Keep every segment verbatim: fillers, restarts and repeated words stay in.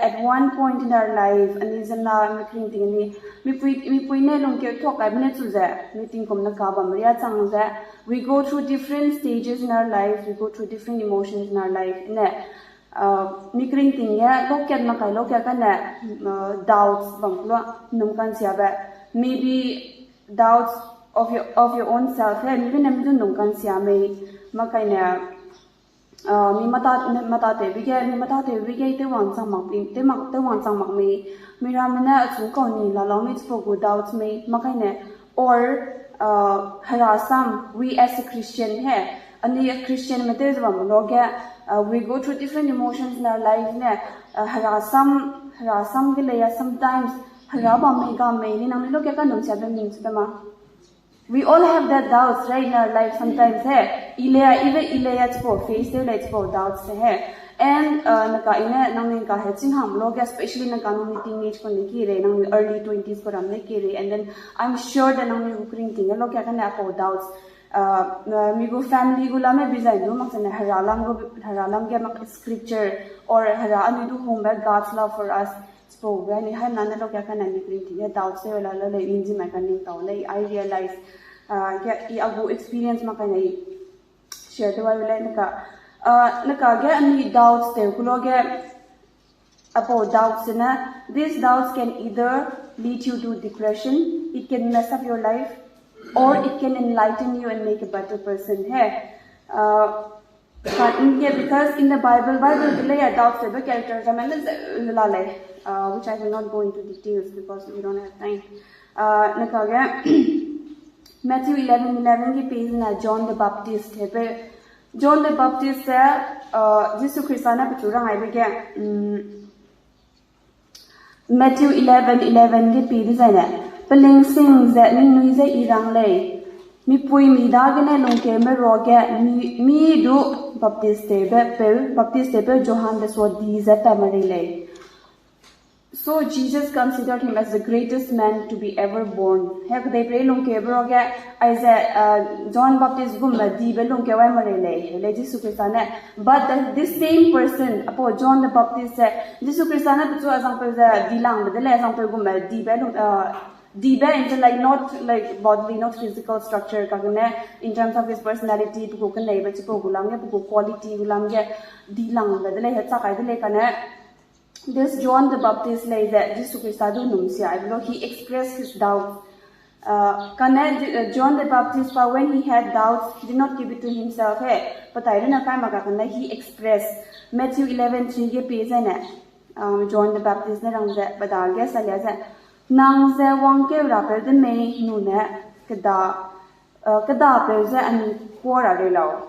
at one point in our life, ani zena mi kring ting ani, mipui, mipui ne lungkeu thok kai bene chu ze, mi tingkum ne ka bam ria chang ze, we go through different stages in our life, we go through different emotions in our life. Ne, uh, mi kring ting ye, lokat na kai lokat ka ne, uh, doubts bam klo, num kan sia be. Maybe doubts of your, of your own self, he, mi bene mi du num kan sia mei, ma kai ne, uh, mi mata, mi mata te bige, mi mata te bige, te wang chang mak, te mak, te wang chang mak mei, mi ramme ne achu kau ni la lau mei, chipau gu doubts mei, ma kai ne, or, uh, Hera sam, we as a Christian, he, ani Christian me te ze bam lo ge, uh, we go through different emotions in our life ne, uh, Hera sam, Hera sam ge lei ya, sometimes, Hera bam mei ga mei, ni nang ni lo ge ka num sia be ming chu be ma. We all have that doubts, right, in our life sometimes, he. Ilea, even ilea chipau face te le chipau doubts he. And, uh, naka ine nang ning ka he ching ham lo ge, especially naka nang ni teenage ko ne ki re, nang ni early twenties ko ram ne ki re, and then I'm sure that nang ni gu kring ting lo ge ka ne apau doubts. Uh, uh, mi gu family gu lam e bizai du mak sene Hera lam gu, Hera lam ge mak scripture or Hera ani du hung be God's love for us. Chipau ge ni hai na ne lo ge ka ne mi kring ting ye doubts te la lo le ning ji mai ka ning tau le, I realize, uh, ge i agu experience ma ka ne share te wa le naka, uh, naka ge ani doubts te ku lo ge apau doubts ne, these doubts can either lead you to depression, it can mess up your life, or it can enlighten you and make a better person. He, uh, But in here, because in the Bible, Bible ge lei a doubts te be character ramme le ze la lei, uh, which I will not go into details because we don't have time. Uh, naka ge Matthew eleven eleven ge pe na John the Baptist he pe, John the Baptist te, uh, Jisu Krista ne pechu rang ai be ge, um, Matthew eleven eleven ge pe dezaine, peling sing ze ningnui ze i rang lei. Mipui mi dagene lungkeume ruage mi, mi du baptistewbe peu, baptistewbe Johan de sua di ze pa merei lei. So Jesus considered him as the greatest man to be ever born. He kedei pe lungkeube ruage, aize, uh, John Baptist gumme dibe lungkeu ai merei lei, hele Jisu Krista ne. But the, this same person, apo John the Baptist ze, Jisu Krista ne pechu azang peu ze dilangbe de lei, azang peu gumme dibe lung, uh, dibe in the, like, not, like, bodily, not physical structure, kagene, in terms of his personality, pe gu keneibe chipau gu lam ge, pe gu quality gu lam ge, dilangbe de lei, he chakai de lei kane. This John the Baptist lei ze, Jisu Krista du num sia, I believe he expressed his doubt. Uh, kane, uh, John the Baptist pa, when he had doubts, he did not keep it to himself, he, patai runa kai maka kane, he expressed. Matthew eleven three ge pe zene, um, John the Baptist ne rang ze, bada ge salia ze, nang ze wangkeu rapeu de mei nune, keda, uh, keda peu ze ani kuara rei lau.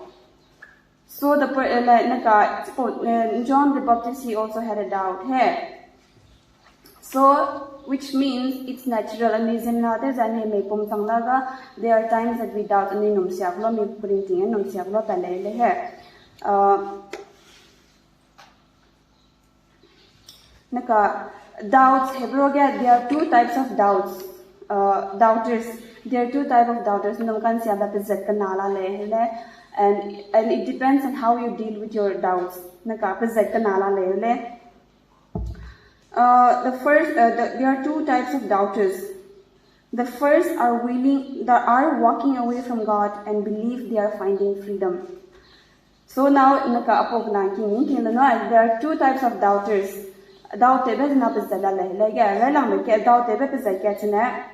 So the per-, uh, like, naka, uh, John the Baptist, he also had a doubt. He. So, which means it's natural. Ani zimna te zane mei pum chang laga, there are times that we doubt ani num siak lo, mi printing num siak lo ta lei le he. Uh, Naka doubts, Hebrew ge, there are two types of doubts. Uh, doubters. There are two type of doubters. Num kan sia da pezet kena la lei hele, and, and it depends on how you deal with your doubts. Naka pezet kena la lei hele. Uh, the first, uh, the, there are two types of doubters. The first are willing, that are walking away from God and believe they are finding freedom. So now, naka apok na king, king no, there are two types of doubters. Doubt tebe na pezet la lei, lei ge, lei lang be ke, doubt tebe pezet ke chine.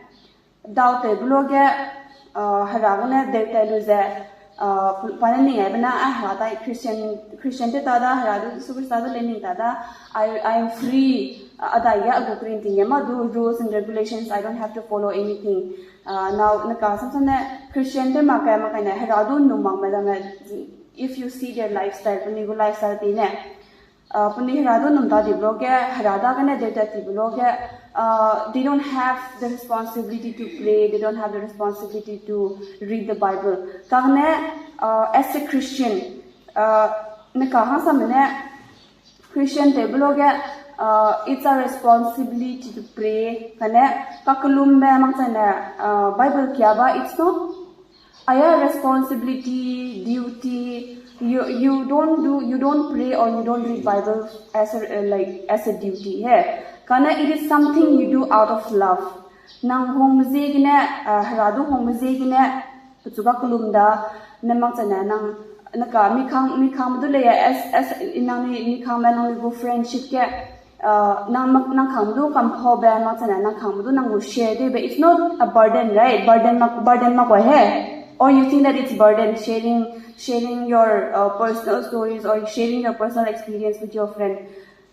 Doubt tebe lo ge, uh, Hera ne de te lu ze, uh, pa ne ning ai bena, ah, Hera tai Christian, Christian te ta da, Hera du Jisu Krista du le ning ta da, I, I am free, uh, adai ge agu printing ge ma du rules and regulations, I don't have to follow anything. Uh, now, naka sam sam ne Christian te ma kai, ma kai ne, Hera du num mang me da me, if you see their lifestyle, puni gu lifestyle pi ne. Uh, puni Hera du num ta di blo ge, Hera da gene de ta di blo ge, uh, they don't have the responsibility to pray, they don't have the responsibility to read the Bible. Kane, uh, as a Christian, uh, naka hang sam ne, Christian te blo ge, uh, it's a responsibility to pray. Kane, kakelum be mang chane, uh, Bible kia ba, it's not, Aya responsibility, duty, you, you don't do, you don't pray or you don't read Bible as a, uh, like, as a duty he. Kane it is something you do out of love. Nang hungbe ziegene, uh, Hera du hungbe ziegene, pechu ga kelum da, ne mak chane nang, naka mi kang, mi kangme du lei, as, as, nang ni, mi kangme nang ni gu friendship ge, uh, nang mak, nang kangme du kam pau be, mak chane nang kangme du nang gu share de be. It's not a burden, right? Burden mak, burden mak wa he. Or you think that it's burden sharing, sharing your, uh, personal stories or sharing your personal experience with your friend.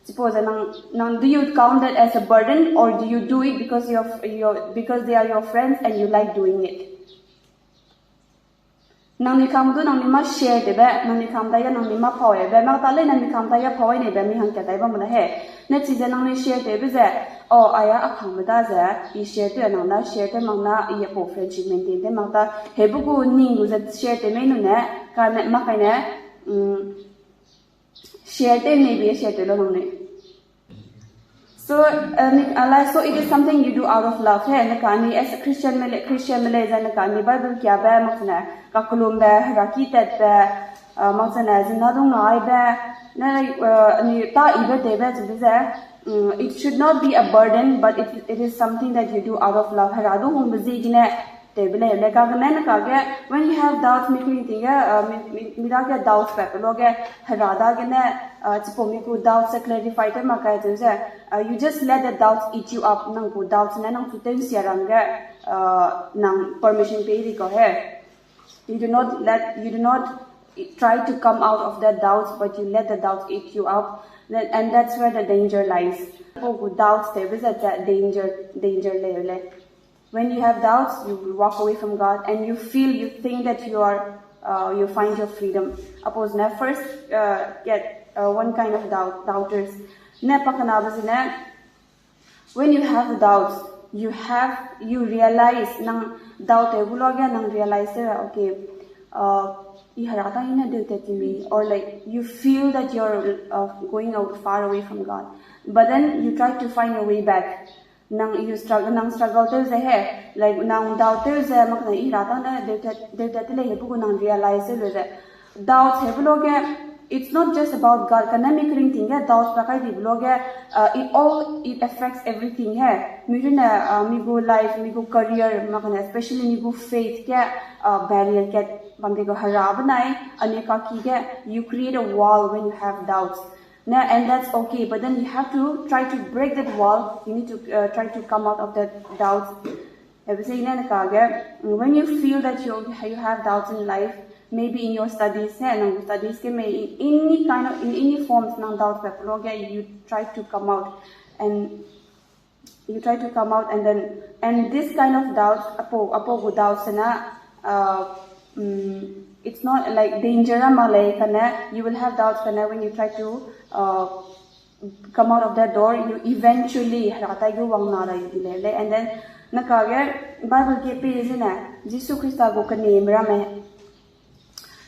Suppose nang, nang, do you count that as a burden or do you do it because you're, you're, because they are your friends and you like doing it? Nang ni kangme du nang ni ma share de be, nang ni kangme da ya nang ni ma pau e be, mak ta lei nang ni kangme da ya pau ai ne be, mi hang ka dai bam da he. Ne chi ze nang ni share de be ze, oh, aya a kangme da ze, i share te nang da, share te mak na, i a pau friendship maintain te mak ta, he bu gu ning gu ze share te mei nu ne, ka ne, mak kai ne, mm, share te nei be share te lo nang ne. So, uh, ni, uh, like, so it is something you do out of love. He, naka ni as a Christian mele, Christian mele, za naka ni Bible kia be, mak chane, ka kelum be, Hera ki tat be, uh, mak chane, zina dung na ai be, ne, uh, ni ta i be de be, zu be ze, mm, it should not be a burden, but it, it is something that you do out of love. Hera du hungbe ziegene, te be lei, le ka gene ne ka ge, when you have doubts, mi ku ting ge, uh, mi, mi, mi da ge doubts pe pe lo ge, Hera da gene, uh, chipau mi ku doubts se clarify te mak kai ze, uh, you just let the doubts eat you up, nang ku doubts ne nang chu ten sia ram ge, uh, nang permission pe ri ko he. You do not let, you do not try to come out of that doubts, but you let the doubts eat you up. Then, and that's where the danger lies. Pau gu doubts te be ze danger, danger lei le. When you have doubts, you will walk away from God and you feel, you think that you are, uh, you find your freedom. Apau zene first, uh, get, uh, one kind of doubt, doubters. Ne pa kena be zene, when you have doubts, you have, you realize, nang doubt te gu lo ge, nang realize te, okay, uh, i Hera ta i ne deu te ti mi, or like, you feel that you're, uh, going out far away from God. But then you try to find your way back. Nang you struggle, nang struggle tew ze he, like, nang doubt tew ze, mak na i Hera ta ne deu te, deu te te lei he bu gu nang realize tew le ze. Doubt he bu lo ge, it's not just about God. Kane mi kering ting ge doubt pa kai di bu lo ge, uh, it all, it affects everything he. Mi rune, uh, mi gu life, mi gu career, mak na especially mi gu faith ge, uh, barrier kat bam de gu Hera benai, ani ka ki ge, you create a wall when you have doubts. Ne, and that's okay, but then you have to try to break that wall. You need to, uh, try to come out of that doubts. Hebe se ine ne ka ge, mm, when you feel that you, you have doubts in life, maybe in your studies, he, nang studies ke mei, in any kind of, in any forms nang doubts pe pe lo ge, you try to come out and you try to come out and then, and this kind of doubts, apau, apau gu doubts na, uh, mm, it's not like danger a mak lei kane, you will have doubts kane when you try to, uh, come out of that door, you eventually Hera tai gu wang na da you lei lei. And then, ne ka ge Bible ge pe zene, Jisu Khrista gu kene meramme.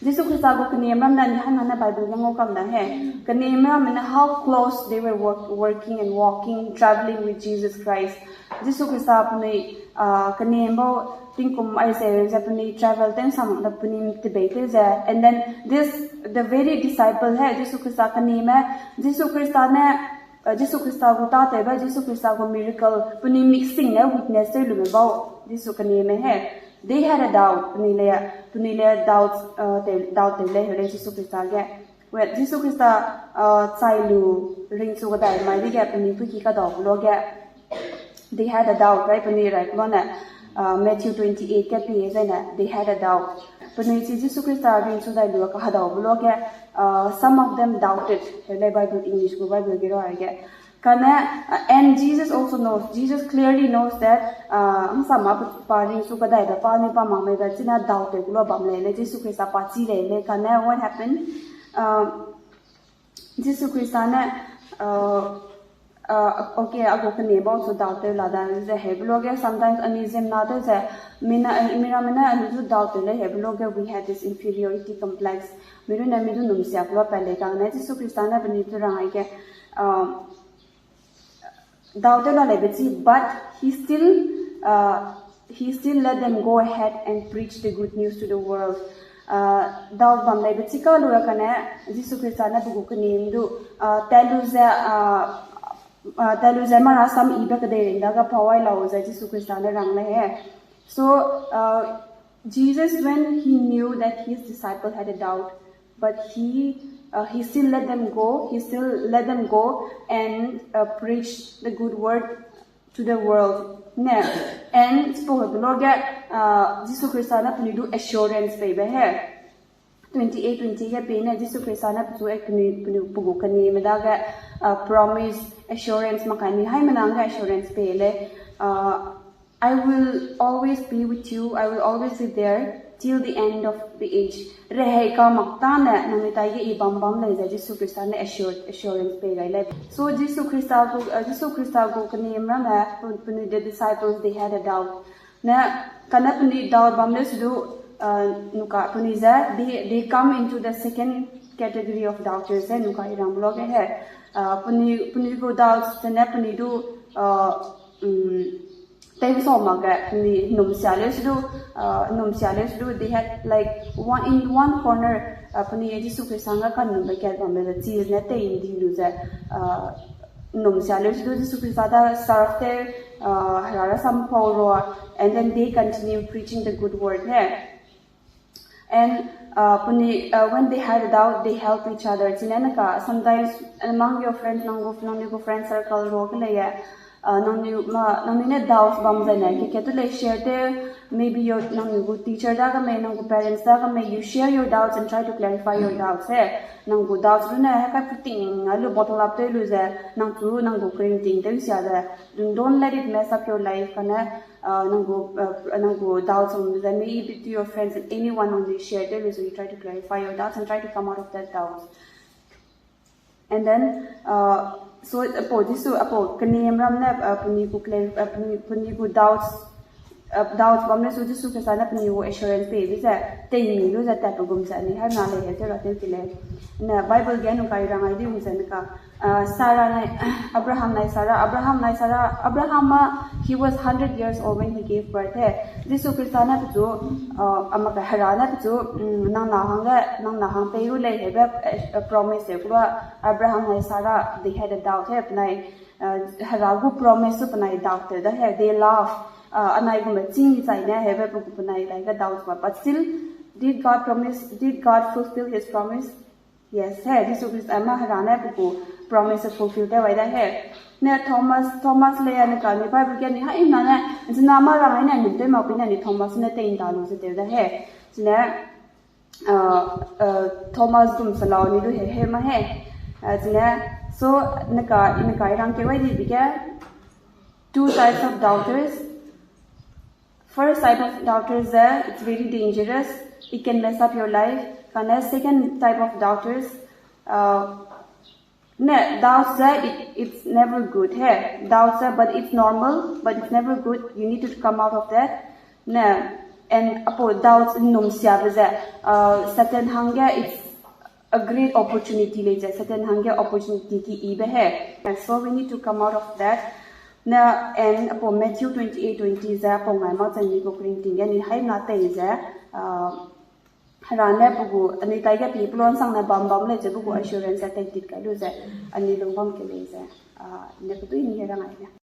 Jisu Khrista gu kene meramme ne hana ne Bible ge ngau kam da he. Kene meramme ne how close they were work, working and walking, traveling with Jesus Christ. Jisu Khrista penui, ah, kene bau tingkum ai ze, ze penui travel ten sam da penui tebei te ze. And then this, the very disciple he, Jisu Khrista kene me, Jisu Khrista ne, uh, Jisu Khrista gu ta tewbe, Jisu Khrista gu miracle, penui mixing ne witness tew lume bau, Jisu kene me he. They had a doubt, penui le, penui le doubt, uh, te, doubt tew le hele Jisu Khrista ge. We, Jisu Khrista, uh, chai lu ringchu kadai mai dige, penui pu ki kadau lo ge. They had a doubt, right? Penui rai kulo ne, uh, Matthew twenty-eight ke pe zene, they had a doubt. Penui chi Jisu Khrista ringchu dai lu ka hadau lo ge, uh, some of them doubted. Hele Bible, English gu Bible ge ro ai ge. Kane, uh, and Jesus also knows, Jesus clearly knows that, uh, ang sama pa, pa ringchu kadai da pa ni pa mang mai da china doubt te kulo bam le, le Jisu Khrista pa chi le, le kane, what happened? Uh, Jisu Khrista ne, uh, uh, okay, a gu kene bau chu doubt tew la da ze he bu lo ge, sometimes ani zem na tew ze, mina, miramme ne ani chu doubt tew le he bu lo ge, we had this inferiority complex. Mi rune mi du num siak lo pa le kang ne, Jisu Khrista ne penui chu rang ai ge, uh, doubt tew la le be chi, but he still, uh, He still let them go ahead and preach the good news to the world. Uh, dau bam lei bechika lu kane, Jisu Krista ne pe gu kenim du, uh, telu ze, uh, uh, telu ze mara sam ibe kedei ring da ga pawai lau ze Jisu Krista ne rang lei he. So, uh, Jesus, when he knew that his disciple had a doubt, but he, uh, he still let them go, he still let them go and, uh, preach the good word to the world. Ne, and spoke the Lord, uh, Jisu Krista ne penui du assurance pei be he. Twenty-eight, twenty ge pe ne Jisu Krista ne pechu ek penui, penui pe gu kenim da ge, uh, promise, assurance, makai ni hai menang ge assurance pei lei, uh, I will always be with you. I will always be there till the end of the age. Rehei ka mak ta ne, nang ni tai ge i bam bam lei ze Jisu Krista ne assure-, assurance pei gai lei. So Jisu Krista gu, uh, Jisu Krista gu kenim ramme, pe-, penui the disciples, they had a doubt. Ne, kane penui doubt bam lei su du, uh, nuka penui ze, they, they come into the second category of doubters, eh, nuka i rang lo ge he. Uh, penui, penui gu doubts, tene penui du, uh, um, tei so ma ge, ni num sia leu su du, uh, num sia leu su du, they had, like, one, in one corner, uh, penui Jisu Krista nga kan num be kat bam be chi ne tei ndi lu ze, uh, num sia leu su du Jisu Krista da serve te, uh, hera ra sam pau ro, and then they continue preaching the good word he. And, uh, penui, uh, when they had a doubt, they help each other. Chine neka, sometimes among your friends, nang gu, nang gu friend circle ro ke lei ye, uh, nang ni ma, nang ni ne doubts bam zai ne, ke ke tu lei share te, maybe your, nang gu teacher da ga mei, nang gu parents da ga mei, you share your doubts and try to clarify your doubts he. Nang gu doubts lu ne, he ka puting, a lu bottle up te lu ze, nang chu, nang gu kring ting te sia ze, don't let it mess up your life, kane, uh, nang gu, uh, nang gu doubts on them, maybe to your friends and anyone on this share, there is you try to clarify your doubts and try to come out of that doubts. And then, uh, so apo Jisu, apo kenim ram ne, uh, penui gu clar-, uh, penui, penui gu doubts, uh, doubts bam ne su Jisu Krista ne penui gu assurance pei bi ze, tei mi lu ze tat pe gum ze ni hai na lei he te ra te ki lei. Ne Bible ge nu kai rang ai di gum ze ne ka, Uh, Sarah nai, Abraham nai Sarah, Abraham nai Sarah, Abraham ma, he was hundred years old when he gave birth he. Jisu Krista ne pechu, uh, ama ka hera ne pechu, mm, nang na hang ge, nang na hang pei ru lei he be, eh, promise he kua, Abraham nai Sarah, they had a doubt he, penai, uh, hera gu promise su penai doubt te da he, they laugh, uh, anai gu me ching ni chai ne he be, pe gu penai lai ga doubt ba, but still, did God promise, did God fulfill his promise? Yes, he, Jisu Krista ma hera ne pe gu promise fulfill te wai da he. Ne Thomas, Thomas le ya ne ka ni Bible ge ni hai na ne, zina ma rang ai ne ni te ma pi ne ni Thomas ne te inda lu ze te da he. Zine, uh, uh, Thomas dum salau ni lu he he ma he. Uh, zine, so, ne ka, ne ka i rang ke wai di bi ge, two types of doubters. First type of doubters, uh, it's very dangerous. It can mess up your life. And the second type of doubters, uh, ne, doubts, uh, it, it's never good. Hey, doubts, uh, but it's normal, but it's never good. You need to come out of that. Ne, and apo doubts num sia be ze, uh, Satan hangge, it's a great opportunity lei ze, Satan hangge opportunity ki i be he. And so we need to come out of that. Na, and apo Matthew twenty-eight twenty ze, apo ngai ma chang ni gu kring ting ge ni hai na tei ze, uh, hera ne pe gu, ani tai ge pi pelon sang ne bam bam lei ze, pe gu assurance tei tit kai lu ze, ani lung bam ke lei ze, uh, ne pe tui ni he rang ai ne.